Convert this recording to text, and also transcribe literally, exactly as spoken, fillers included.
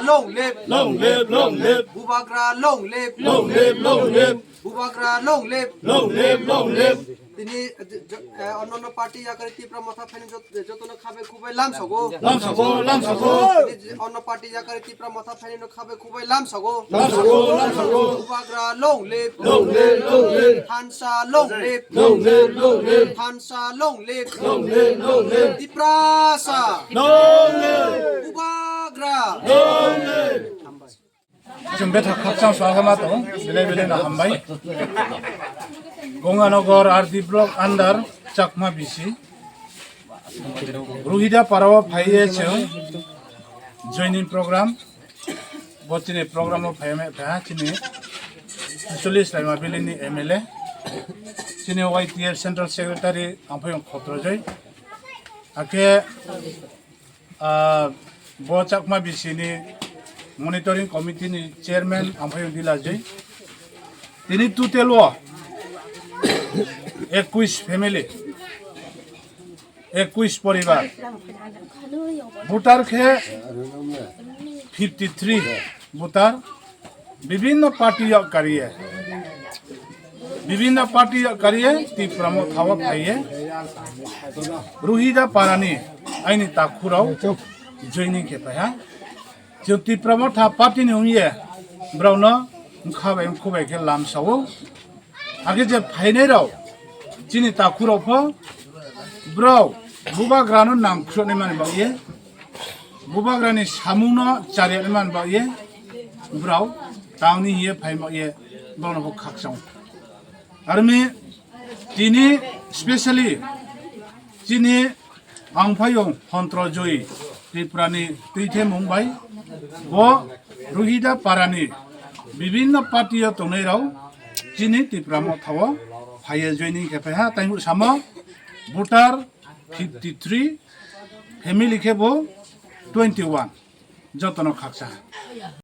Long live! Long live, long live! Bubagra long live! Long live, long live! Bubagra long live! Long live, long live! Tini, eh, j-, j-, eh, onnanno party yakari Tipra Motha phaini jot-, jotono khabe khubai lamsago. Lamsago, lamsago. Tini j-, onno party yakari Tipra Motha phaini no khabe khubai lamsago. Lamsago, lamsago. Bubagra long live! Long live, long live! Thansa long live! Long live, long live! Thansa long live! Long live, long live! Tiprasa! Long live! Bubagra! Long live! Chwng bethak khakchang sua khe ma tongo, belai belai no hambai. Gonganagar R D block under Chakma B C. Ruhida parao phaiye chwng joining program. Bo chini program o phaiya me pha chini Cholish Laima Valley ni M L A. Chini Y T F Central Secretary Amphoyong Khotrojoi. Akhe, ah, bo Chakma B C ni Monitoring Committee ni Chairman Amphoyong Dilajoi. Tini total o ekush family, ekush poribar. Voter khe fifty three voter. Bibhinno party yok kariye, bibhinno party yok kariye Tipra Motha o phaiye. Ruhida parani aini takhurao joining khe phaiha. Chwng Tipra Motha party ni wngye borokno wngkha bai wngkhu bai khe lamsao. Age je phainai rok chini takhurok pho borok bubagrano nang khwlwknai mani bagwi, bubagrani samungno chariyaknai mani bagwi borok tangni hiye phai bagwi borokno pho khakchang. Armi tini specially chini Amphoyong Khotrojoi Tripurani twithemung bai bo Ruhida parani bibhinno party o tongnai rok chini Tipra Motha o phaiye joining khe phaiha, taibo samo voter fifty three, family khe bo twenty one, jotono khaksa.